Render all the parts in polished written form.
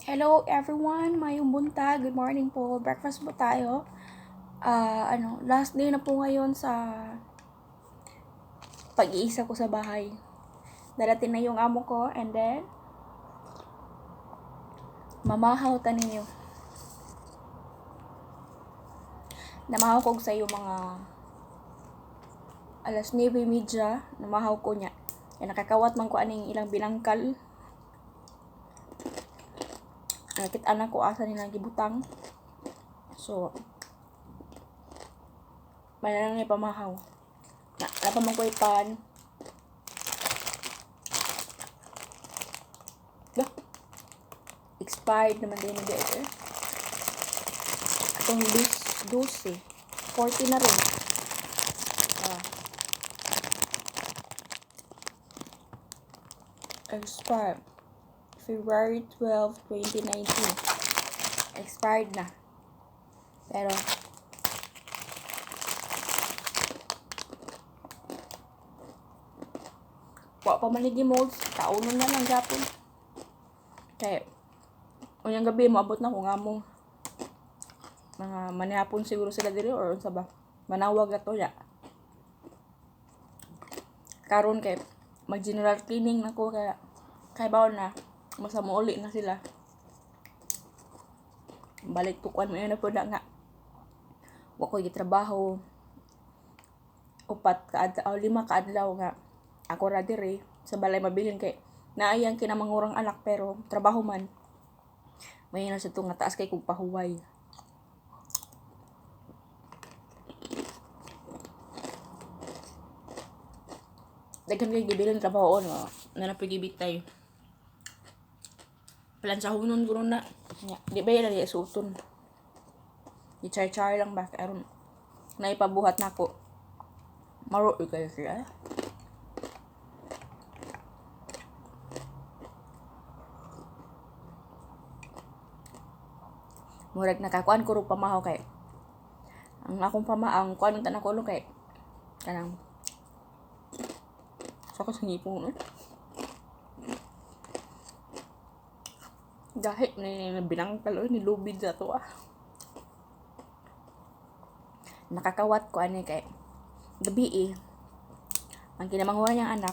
Hello everyone, mayong buntag. Good morning po. Breakfast po tayo. Ano, last day na po ngayon sa pag-iisa ko sa bahay. Darating na yung amo ko and then mamahaw ta ninyo. Namahaw ko sa iyo mga alas 9:30, namahaw ko niya. Kaya nakakawat man ko aning ilang binangkal. Nakita na ko asa nila gibutang. So, mananang ni pamahaw. Na, napa man ko ipan. Bah, expired naman din yung dito. Atong 12. 40 na rin. Ah. Expired. February 12, 2019. Expired na. Pero, wa pa man ni molds, kaunon na lang gapon. Kaya, unyang gabi, moabot na ko nga mo. Mga manihapon siguro sila diri or unsa ba. Manawag na to ya. Karon kay mag general cleaning na ko kaya kay bawon na masa mouli na sila. Balik tukuan mo yun na po na nga. Wa ko gitrabaho. Upat ka adlaw, 5 ka adlaw nga ako ra diri sa balay mabilin kay naayang kinamangurang anak pero trabaho man. May na sa nga taas kay kog pahuway. Daghan kay gibilin trabaho no. Na napigibitay. Plan sa hunon kuno na. Nya, di ba yun na suton. I-char-char lang ba aron naipabuhat nako. Maro kayo siya. Murag nakakuan ko ro pamahaw kay ang akong pamaang kuan ang tanan ko kay kanang sa ko sa ngipon no. Dahil ni binangkal oy nilubid sa to ah. Nakakawat ko ani kay gabi eh. Ang kinamanghuran niyang anak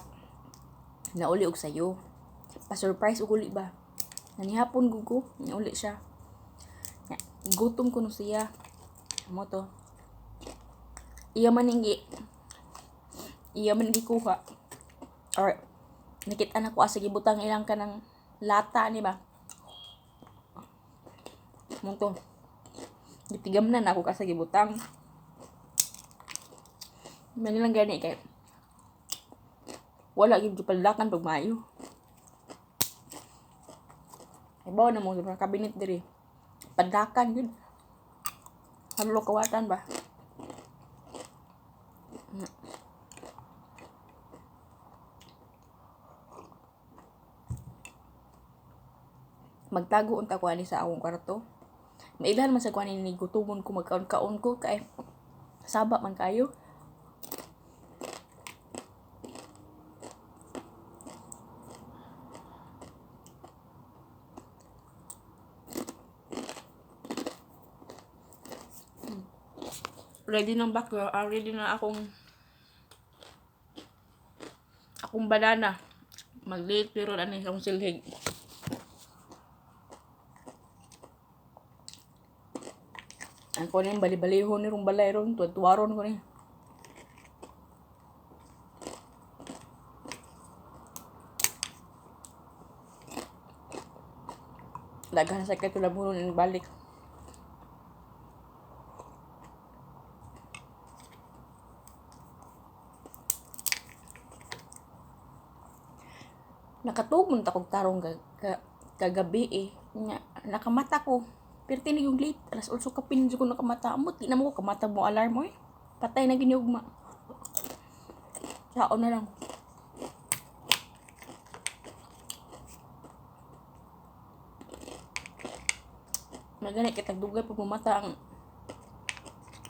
nauli og sayo. Pa-surprise og uli ba. Nanihapon gugo, nauli siya. Ya, gutom ko no siya. Amo to. Iya man gikuha. Or nakita na ko asa gibutang ilang kanang lata ni ba. Mo to. Gitigam na ako kasi gibutang. Man lang gani kay wala gyud gipaldakan pag maayo. Ibaw na mo sa kabinet diri. Padakan gyud. Halo kawatan ba? Magtago unta ko ani sa akong kwarto. Mailhan man sa kuan ni gutomon ko magkaon-kaon ko kay saba man kayo. Ready ng bakla, ready na akong banana. Mag-late pero ano akong silhig. Ang ko ni bali-balihon ni rong balay ron, tuwad-tuwaron ko ni. Daghan sa kay tulabunon ni balik. Nakatugmon ta kog tarong kagabi eh. Nya, nakamata ko. Pero tinig yung late. Alas 8 kapin ko nakamata. Amot, di na mo ko kamata mo alarm oy. Patay na giniugma. Sao na lang. Magani kitag dugay pag mumata ang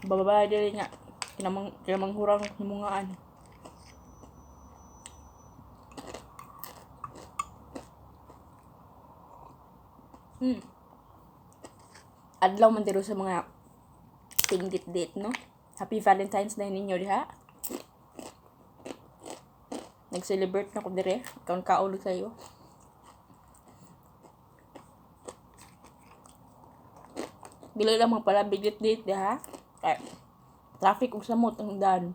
babae dili nga kinamang hurang himungaan. Adlaw man diri sa mga tingdit-dit, no? Happy Valentine's Day ninyo diha. Nag-celebrate na ko dire. Kaon kaulo sa'yo. Dili lang mga pala bigit-dit diha. Kay traffic ug samot ang daan.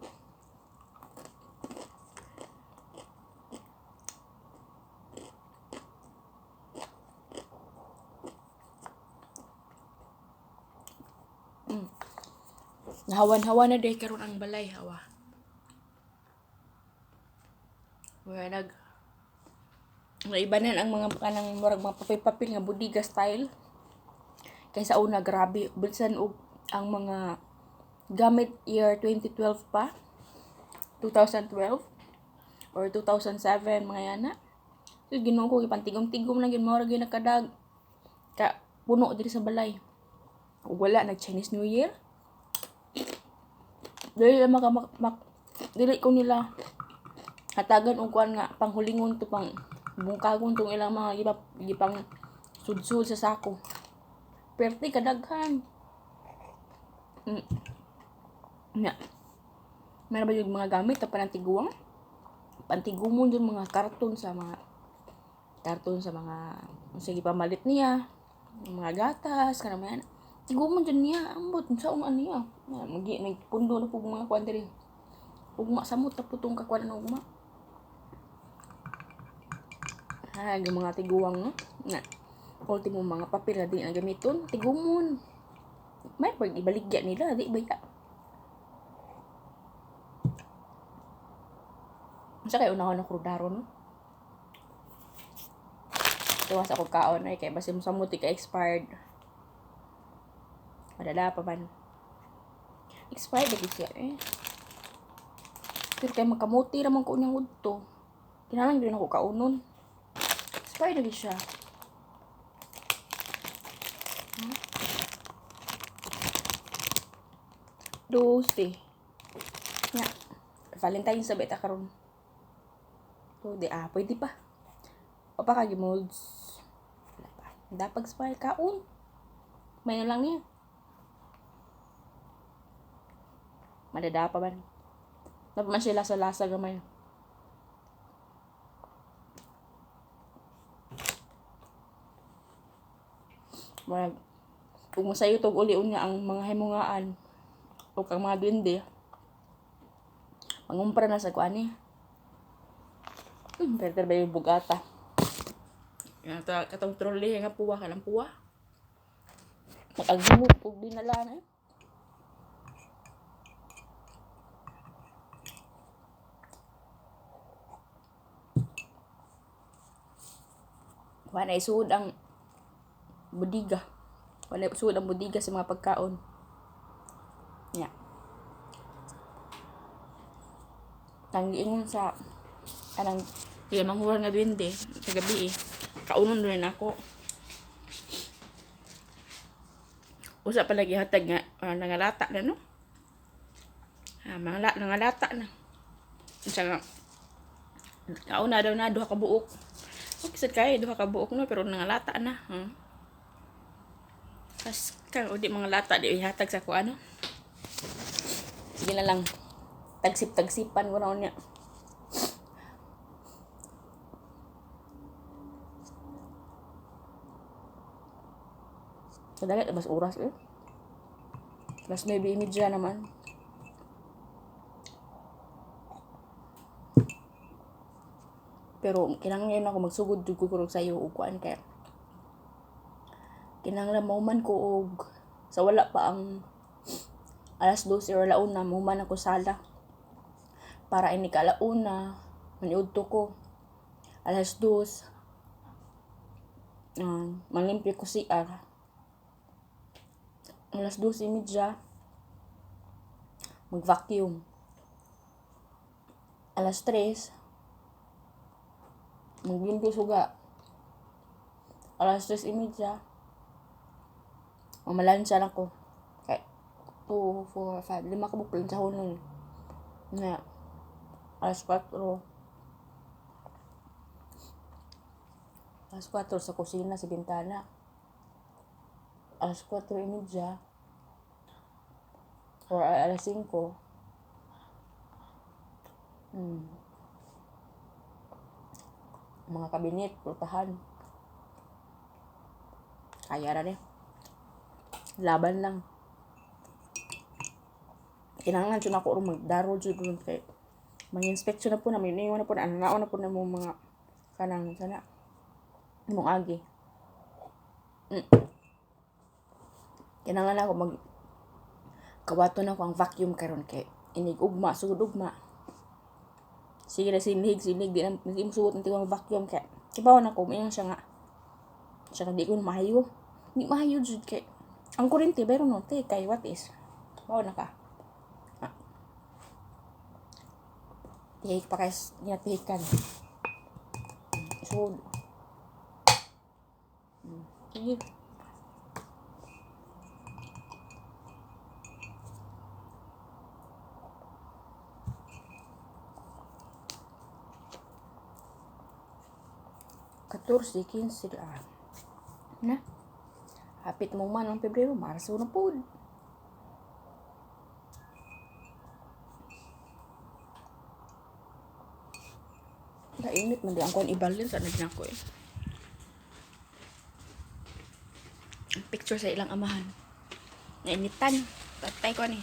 Nahawan-hawa na day karon ang balay hawa. Wala nag naibanan ang mga kanang murag mga papel-papel nga bodega style. Kaysa una grabe bisan og ang mga gamit year 2012 pa, 2012 or 2007 mga yana. So Ginoo ko gipantigom-tigom lang gyud, mao ra gyud nakadag ka puno diri sa balay. Ug wala nag Chinese New Year. Dili lang maka mak, mak- dili ko nila hatagan og kuan nga panghulingon to, pang bungkagon tong ilang mga gipang sudsud sa sako. Perti kadaghan. Nya. Meron ba yung mga gamit na panantiguang? Pantigumon yung mga karton sa mga sige pamalit niya, mga gatas kanang mga tigumon dyan niya, ambot sa ano niya. Magi nagpundo na po mga kuan diri. Ugma samot na po tong kakuan na ugma. Ay, yung mga tiguang, no? Na, ultimo mga papel na di na gamiton, tigumon. May pag ibaligya nila, di ba ya? Unsa kay unahon na krudaro, no? Tuwas ako kaon ay kay basin samot ka expired. Madala pa man. Expired na siya eh. Pero kay magkamuti ra man ko niyang udto. Kinahanglan gyud ako kaunon. Expired na siya. 12. Nga. Valentine's sa beta karon. So, di, pwede pa. O pa kagi molds. Wala pa. Dapat expire kaon. May na lang niya. Madada pa man. Dapat man siya lasa-lasa gamay. Murag, kung masayo tog uli niya ang mga himungaan o kang mga duwende, mangumpra na sa kuan eh. Better ba yung bugata? Nga katong trolley nga puwa kanang puwa. Makagimot og dinala na eh. Wala isuod ang budiga. Wala isuod ang budiga sa mga pagkaon. Nya. Tanggiingon sa anang manghuran nga duwende sa gabi eh. Kaunon rin ako. Usa pa lagi hatag nga nangalata na, no? Ah, mga nangalata na. Unsa nga kauna daw na duha ka buok. Okay sad kay duha ka buok, no, pero nangalata na. Kas kang udi mga lata di ihatag sa ko ano. Sige na lang. Tagsip-tagsipan ko na unya. Kadali mas oras eh. Alas 9:30 naman. Pero kinahanglan ngayon ako magsugod jud ko sayo og kuan kay kinahanglan mahuman ko og sa wala pa ang alas 12 or alauna, mahuman ako sala. Para ini ka alauna, maniudto ko. Alas 2, manlimpyo ko CR. Alas 2:30, mag-vacuum. Alas 3, maglimpyo suga. Alas 3:30, mamalansya na ko. Kay 2, 4, 5, 5 ka buok sa hunong. Nga, alas 4. Alas 4 sa kusina, sa bintana. Alas 4:30 or alas 5. Mga kabinet, pultahan. Kaya ra ni. Laban lang. Kinahanglan jud nako ron magdaro jud ron kay mang-inspection na po na, may na po na, ano na po na mo mga kanang sana mong agi. Kinahanglan ako mag kawaton ako ang vacuum karon kay inig ugma, sugod ugma. Sige na sinig, sinig, di na di mo suot ang vacuum kay kibaw na ko, mayon siya nga. Siya nga di ko mahayo. Di mahayo jud kay ang kuryente pero no te kay what is. Bawo na ka. Ah. Tihik pa kay ginatihikan. So, sige. 14, 15, ah. Na. Hapit mo man ang Pebrero, Marso na po. Kainit man di ang kuan ibalin sa nagna ko eh. Ang picture sa ilang amahan. Nainitan. Patay ko ni.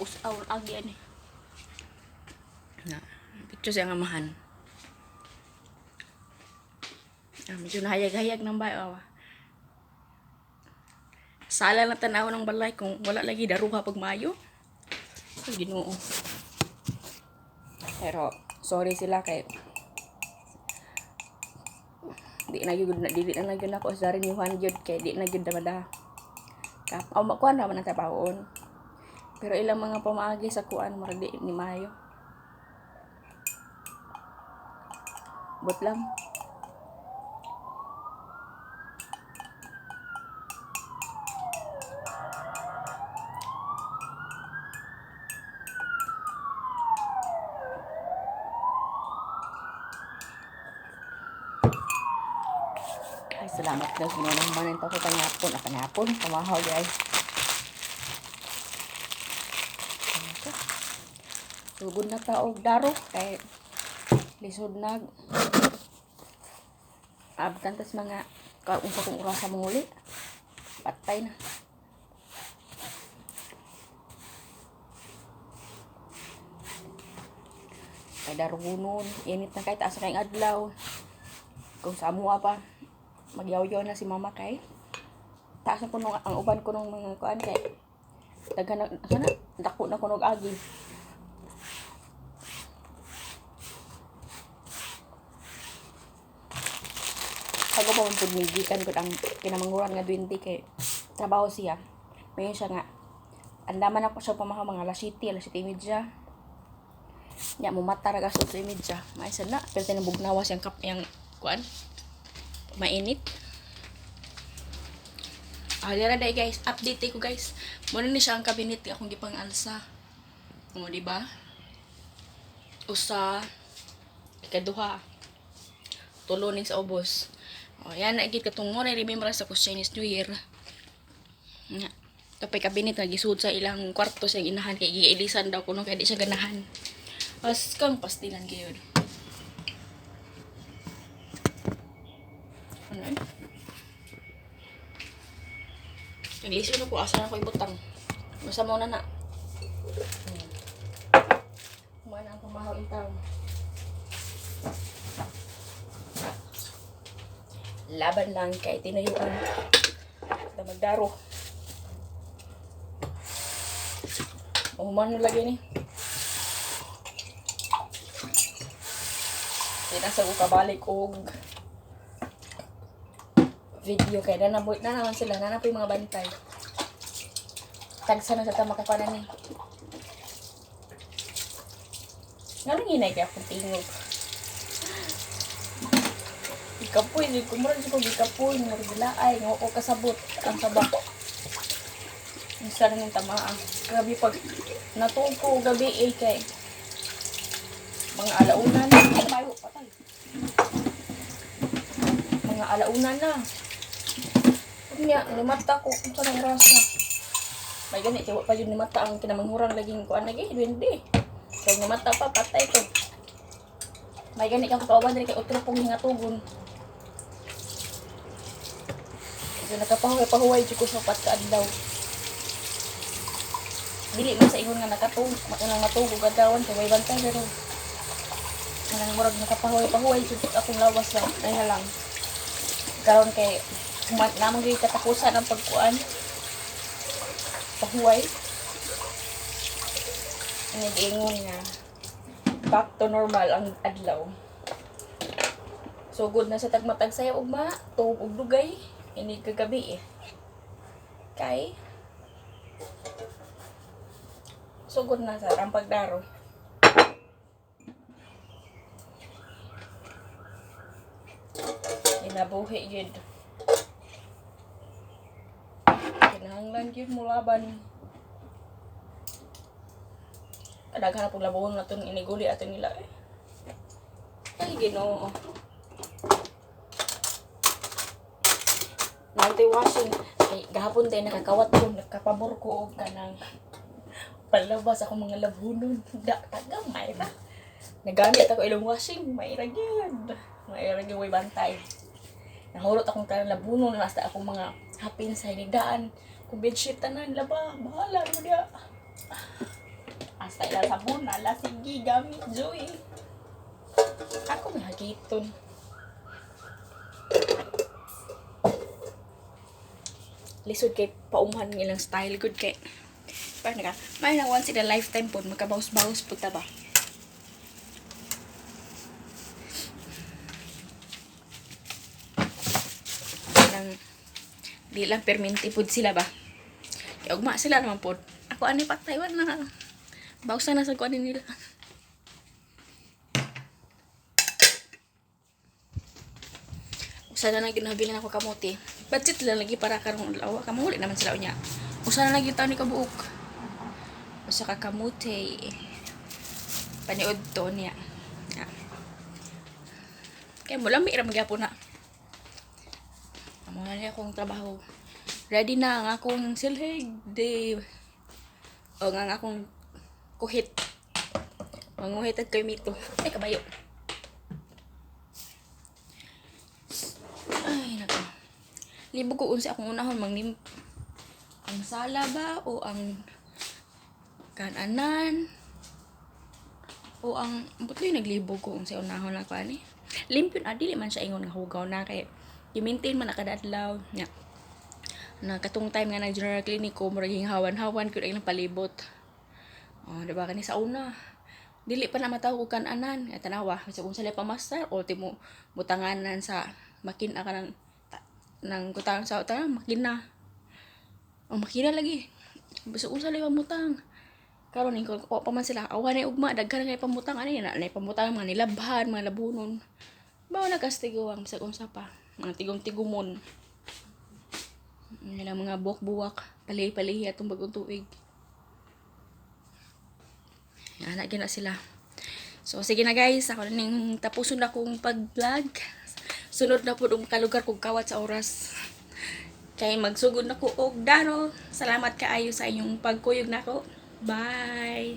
Usaw agi ani. Na, picture sa ilang amahan. Ah, medyo nahayag-hayag ng bayo. Ah. Sala na tanaw ng balay kung wala lagi daruha pag Mayo. Ay, Ginoo. Pero sorry sila kay di na gyud na dili na gyud ako sa rin yuhan gyud kay di na gyud damada. Kap aw makuan ra man ang trabahoon. Pero ilang mga pamaagi sa kuan murag di ni maayo. But lang. Ay, salamat guys. Ginoo man ito ko kanyapon. Ah, kanyapon. Pamahaw guys. Sugod na ta og daro kay lisod nag abtan tas mga unsa kung orasa manguli. Patay na. Kay darugunon, init na kay taas na kayong adlaw. Kung sa amuha pa, magyawyaw na si mama kay taas na kuno ang uban ko ng mga kuan kay daghan na sana dako na kuno og agi. Ako pa man pud gikan gud ang kinamanghuran nga 20 kay trabaho siya. Mayon siya nga andaman ako siya pamahaw mga alas 7, alas 7:30. Nya mo mata ra gas 8:30. May sad na pero tinabugnawa siyang kap yang kuan. Mainit. Ah, dira day guys, update ko guys. Mo ni siya ang cabinet akong gipang-alsa. O, di ba? Usa, ikaduha. Tulo ning sa ubos. O, yan na gid katong mo na remember sa Chinese New Year. Nga. Tapay cabinet nga gisud sa ilang kwarto sa inahan kay giilisan daw kuno kay di siya ganahan. Pas kang pastilan gyud. Ano eh? Naglisod na ko, asa na ko ibutang. Basta mo na na. Kumana ang pamahaw in town. Laban lang kay tinayuan. Basta magdaro. Umuman lagi ni. Di na sa kabalik og video kay na na naman sila na na po yung mga bantay. Tagsa na sa tama makakuha ni. Nga hinay kay akong tingog. Ikapoy, di ko murag ko gikapoy, murag gilaay, nga ko kasabot ang sabak. Isa rin yung tamaa. Grabe pag natuog ko gabi eh kay mga alauna na. Ay, mayo, patay. Mga alauna na. Unya, nimata ko. Unsa nang rasa. May gani, kay wa pa yun nimata ang kinamanghuran laging kuan lagi, duwende. Kay nimata pa, patay ko. May gani kang kauban diri kay otro pong hingatugon. So nakapahuway-pahuway jud ko sa upat ka adlaw. Dili man sa ingon nga nakatug, maunang matug og adlawan kay way bantay, pero nang murag nakapahuway-pahuway jud akong lawas lang ay na lang. Karon kay human namang gyud katapusan ang pagkuan. Pahuway. Nag-ingon nga back to normal ang adlaw. So good na sa tagmatag sayaw ugma, tuog og dugay, ini kagabi eh. Kay sugod na sa ang pagdaro. Ginabuhi gyud. Kinahanglan gyud mo laban. Kadaghan na pong labon naton iniguli ato nila eh. Ay, Ginoo. Nanti washing. Ay, gahapon tayo nakakawat ko, nakapabor ko og kanang palabas ako mga labhunon. Da, taga, mayra. Nagamit ako ilang washing, mayra gyud. Mayra gyud way bantay. Nahurot akong tanan labhunon, hasta akong mga hapin sa hinigdaan. Kung bedsheet tanan, laba, bahala mo diya. Hasta ila sabon, ala, sige, gamit, joy. Ako may hagiton. Lisod kay paumhan ng ilang style good kay parang naka may na once in a lifetime po makabaus-baus po ta ba. Nang di lang perminti pud sila ba. Kay ugma sila naman pod. Ako ani patay na. Bausan na sa kuan nila. Usa na lang ginahabilin ako kamote. Budget lang lagi para karong adlaw. Kamuli naman sila unya. Usa na lang gyud taon ni kabuok. Usa ka kamote. Paniud to niya. Ya. Kay mo lami ra magyapon na. Amo na niya akong trabaho. Ready na ang akong silhig di o nga ang akong kuhit. Manguhit at kay mito. Ay, kabayo. Ay, nako. Libog ko unsa akong unahon mangnim ang sala ba o ang kananan o ang butloy, naglibog ko unsa unahon ako ani. Limpyo na, dili man siya ingon nga hugaw na kay i-maintain man na kada adlaw. Nya. Na katong time nga nag general clinic ko, murag hawan-hawan ko ilang palibot. Oh, di ba kani sa una? Dili pa na matawag og kananan. Ay, tanawa, sa kung sila pa master o timo butanganan sa makina ka ng nang kutang sa tanan makina. O makina lagi. Basta unsa lay pamutang. Karon ingkon ko pa man sila, awa na ugma daghan na kay pamutang ani na, na pamutang mga nilabhan, mga labunon. Bao na kastigo ang bisag unsa pa, mga tigom-tigumon. Nila mga buwak-buwak, palihi-palihi atong bagong tuig. Ana gina sila. So sige na guys, ako na ning tapuson na akong pag-vlog. Sunod na pud og makalugar kog kawat sa oras. Kay magsugod na ko og daro. Salamat kaayo sa inyong pagkuyog nako. Bye.